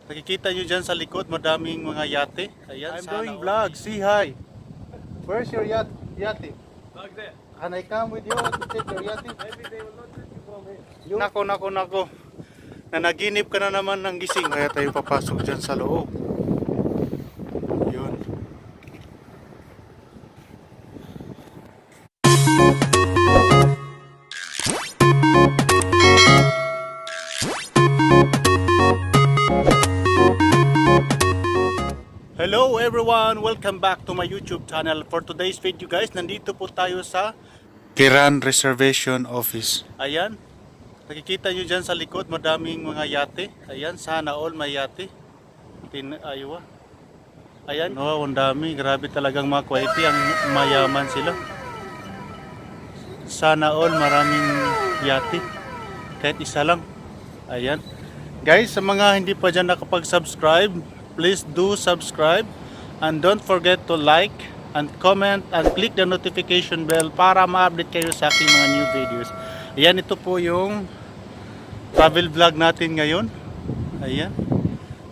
Nakikita nyo dyan sa likod, madaming mga yate. Ayan, I'm doing vlog, say hi. Where's your yate? Back there. Can I come with you to check your yate? Maybe they will not let you from here. Nako. Nanaginip ka na naman ng gising. Kaya tayo papasok dyan sa loob. Yun. Hello everyone! Welcome back to my YouTube channel. For today's video guys, nandito po tayo sa Kiran Reservation Office. Ayan, nakikita nyo dyan sa likod, madaming mga yate. Ayan, sana all may yate. Aywa. Ayan, oh, ang dami. Grabe talagang mga kwaiti, ang mayaman sila. Sana all maraming yate. Kahit isa lang. Ayan. Guys, sa mga hindi pa dyan nakapag-subscribe, please do subscribe and don't forget to like and comment and click the notification bell para ma-update kayo sa aking mga new videos. Ayan, ito po yung travel vlog natin ngayon. Ayan.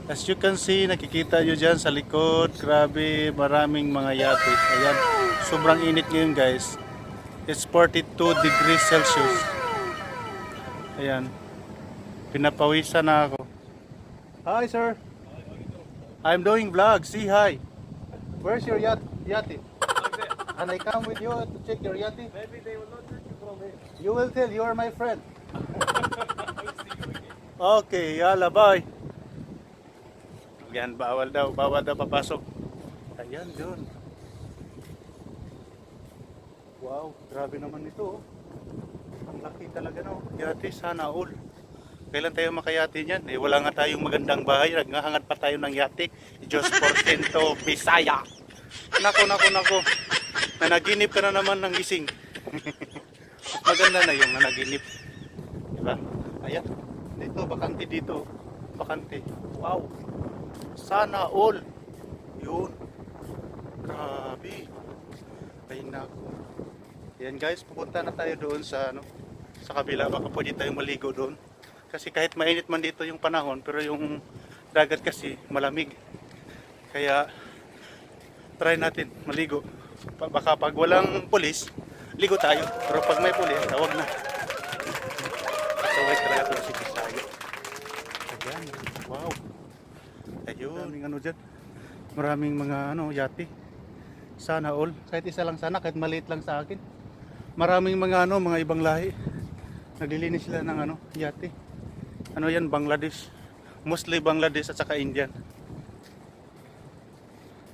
As you can see, nakikita nyo dyan sa likod, grabe, maraming mga yate. Ayan, sobrang init ngayon guys. It's 42 degrees Celsius. Ayan, pinapawisan na ako. Hi sir! I'm doing vlog, say hi. Where's your yate? Back there. Can I come with you to check your yate? Maybe they will not let you from here. You will tell, you are my friend. I'll see you again. Okay, yala, bye. Yan, bawal daw papasok. Ayan, yun. Wow, grabe naman ito. Ang laki talaga no. Yate, sana all. Kailan tayo makayate niyan? Wala nga tayong magandang bahay. Naghahangat pa tayo ng yate. Diyos portento, Bisaya. Nako. Nanaginip ka na naman ng gising. Maganda na yung nanaginip. Diba? Ayan. Dito, bakante dito. Bakante. Wow. Sana all. Yun. Grabe. Ay nako. Ayan guys, pupunta na tayo doon sa sa kabila. Baka pwede tayong maligo doon. Kasi kahit mainit man dito yung panahon, pero yung dagat kasi malamig. Kaya try natin maligo. Baka pag walang pulis, ligo tayo. Pero pag may pulis, tawag na. Saway talaga ito si Bisaya. Ayan, wow. Ayun, maraming dyan. Maraming mga yate. Sana all. Kahit isa lang sana, kahit maliit lang sa akin. Maraming mga mga ibang lahi. Naglilinis sila ng yate. Yan, Bangladesh. Mostly Bangladesh at saka Indian.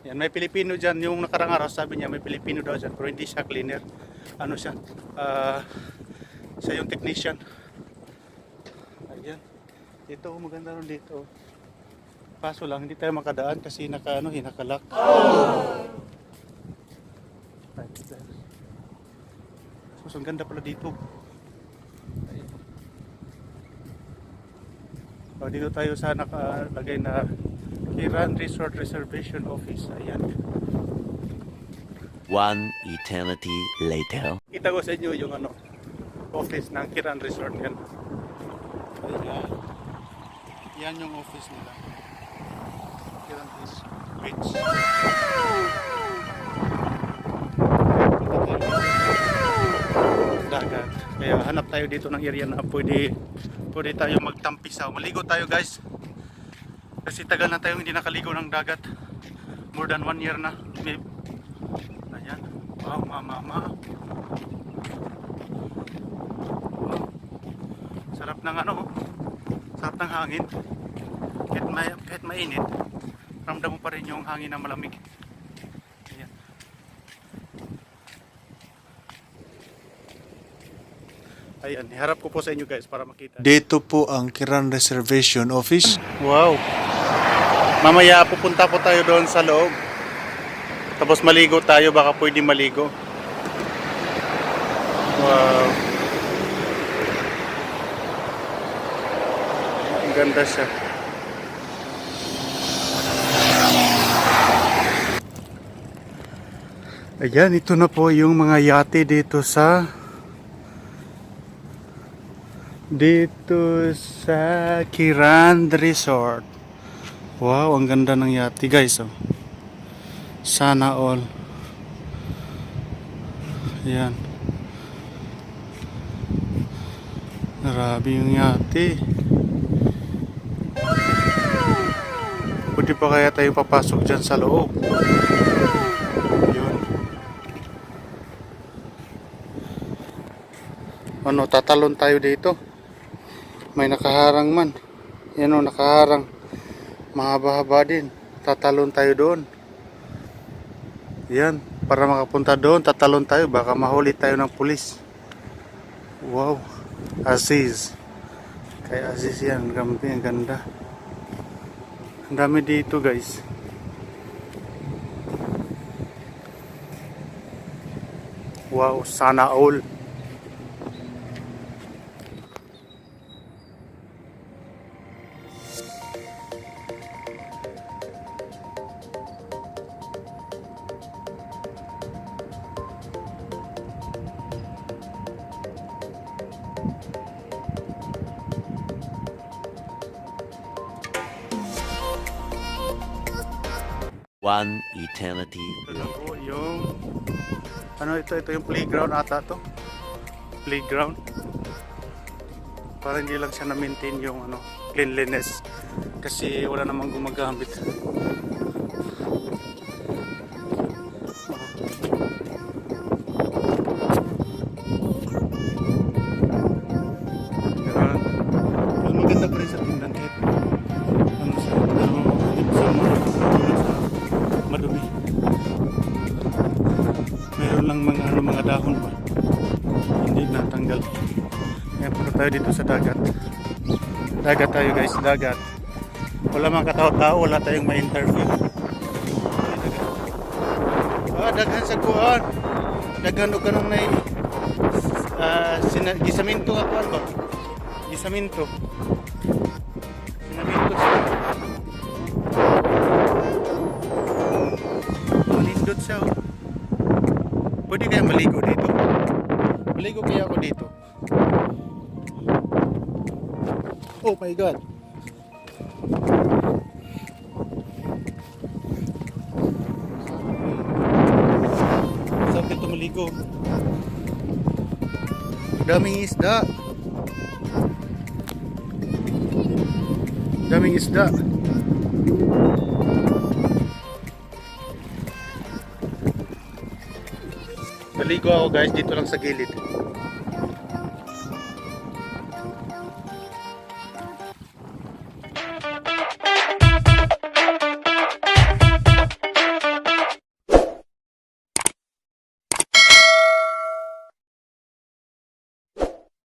Yan, may Pilipino dyan. Yung nakarang araw sabi niya may Pilipino daw dyan. Pero hindi siya cleaner. Siya? Siya yung technician. Ayan. Dito, maganda rin dito. Kaso lang, hindi tayo makadaan kasi hinakalak. So, ang ganda pala dito. Dito tayo sa nakalagay na Kiran Resort Reservation Office. Ayan. One eternity later. Kita ko sa inyo yung office ng Kiran Resort. Yan. Ayan. Yan yung office nila. Kiran Beach. Dagat. Kaya hanap tayo dito ng area na pwede tayo magtampisaw. Maligo tayo guys. Kasi tagal na tayong hindi nakaligo ng dagat. More than 1 year na. Ayan. Wow, mama. Wow. Sarap ng sarap ng hangin. Kahit mainit, ramdam mo pa rin yung hangin na malamig. Ayan. Ayan, iharap ko po sa inyo guys para makita. Dito po ang Kiran Reservation Office. Wow. Mamaya pupunta po tayo doon sa loob. Tapos maligo tayo, baka pwede maligo. Wow. Ang ganda siya. Ayan, ito na po yung mga yate dito sa Kiran Resort. Wow, ang ganda ng yate guys. Oh. Sana all. Yan. Grabe yung yate. Pwede pa kaya tayo papasok dyan sa loob? Yun. Ano, tatalon tayo dito. May nakaharang man. Yan o, nakaharang. Mahaba-haba din. Tatalon tayo doon. Yan. Para makapunta doon, tatalon tayo. Baka mahuli tayo ng pulis. Wow. Aziz. Kay Aziz yan. Gampi, ang ganda. Ang dami dito guys. Wow, sana all. One eternity Ito na po yung ano ito yung playground ata to. Playground. Para hindi lang siya na-maintain yung ano, cleanliness kasi wala namang gumagamit. Ganun. Pero maganda pa rin sa tingnan kahit ano siya, madumi. Meron lang mga ano, mga dahon pa. Hindi natanggal. Kaya punta tayo dito sa dagat. Dagat tayo guys, dagat. Wala mga katao-tao, wala tayong ma-interview. Daghan sa kuan. Daghan o kanong na gisaminto nga kuan ba? Gisaminto. Sinaminto siya. Malindot siya. Oh. Pwede kaya maligo dito? Maligo kaya ako dito? Oh my God! Saan dito maligo? Daming isda! Daming isda! Maligo ako guys dito lang sa gilid.